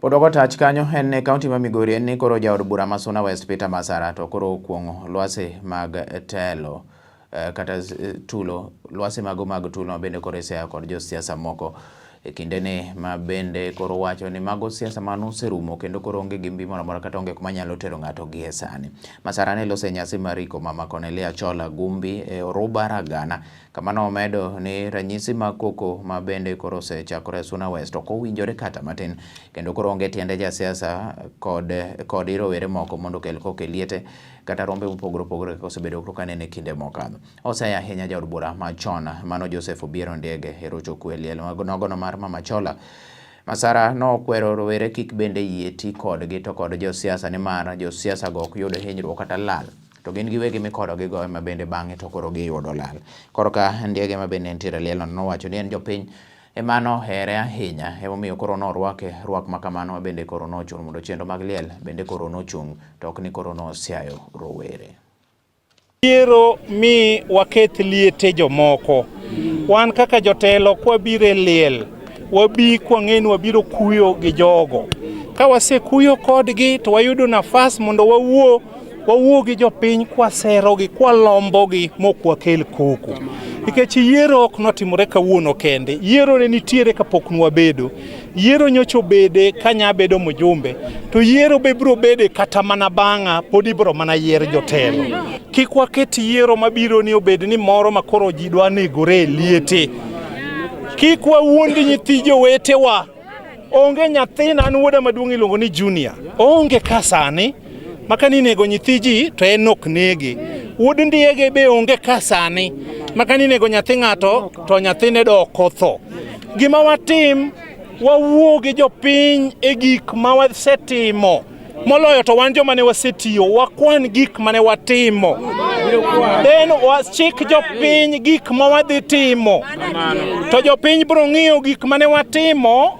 Pod ok otach kanyo en e kaunti ma Migori en ni koro jaod bura ma Suna West Peter Masara to koro okuong'o lwasi mag telo kata tulo lwasi mago mag tulo ma bende koro iseya kod josiasa moko e kindeni ma bende koro wacho ni mago siasa mano oserumo kendo koro onge gi mbi moro amora kata onge kuma nyalo tero ng'ato gi e sani. Masara ne loso e nyasi mar iko mama Cornelia Achola Gumbi e Oruba Ragana kama nomedo ni ranyisi mag koko ma bende koro osechakore e Suna West ok owinjore kata matin kendo koro onge tiende jasiasa kod kod rowere moko mondo okel koko e liete kata rombe mopogore opogore kaka osebedo koro kanene kinde mokadho. Oseya ahinya jaod bura machon mano Joseph Obiero Ndiege e rocho kwe liel nogono mar Mama Achola. Masara nokwero rowere kik bende yie ti kodgi to kod josiasa nimar josiasa go ok yud hinyruok kata lal to gin giwegi mikodogigo ema bende bang'e to koro giyudo lal. Koro ka Ndiege ma bende nitiere e lielno nowacho ni en jopiny ema nohere ahinya emomiyo koro norwake rwak ma kamano ma bende koro nochuno mondo chenro mag liel bende koro nochung' to ok ni koro nosiayo rowere. Yiero mi waketh liete jomoko. Wan kaka jotelo kwabiro e liel, wabi kwang'e ni wabiro kuyo gi jogo. Ka wasekuyo kodgi to wayudo nafas mondo wawuo wawuo gi jopiny kwaserogi, kwalombogi mok wakel koko. Nikech yiero ok notimore kawuono kende, yiero ne nitiere kapok nwabedo. Yiero nyocha obede ka nya bedo mjumbe, to yiero be biro bede kata mana bang'a, pod ibiro mana yier jotelo. Kik waket yiero mabiro ni obed ni moro ma koro ji dwa negore e liete. Kik wawuond nyithi jowetewa. Onge nyathina, an wuoda maduong' iluongo ni Junior. Oonge ka sani, maka ni nego nyithi ji to en ok nege. Wuod Ndiege be onge ka sani, maka ni nego nyathi ng'ato to nyathine do ok otho. Gima watim, wawuo gi jopiny e gik ma wasetimo. Moloyo to wan joma ne wasetiyo, wakwan gik mane watimo. Then wachik jopiny gik ma wadhi timo. To jopiny biro ng'iyo gik mane watimo.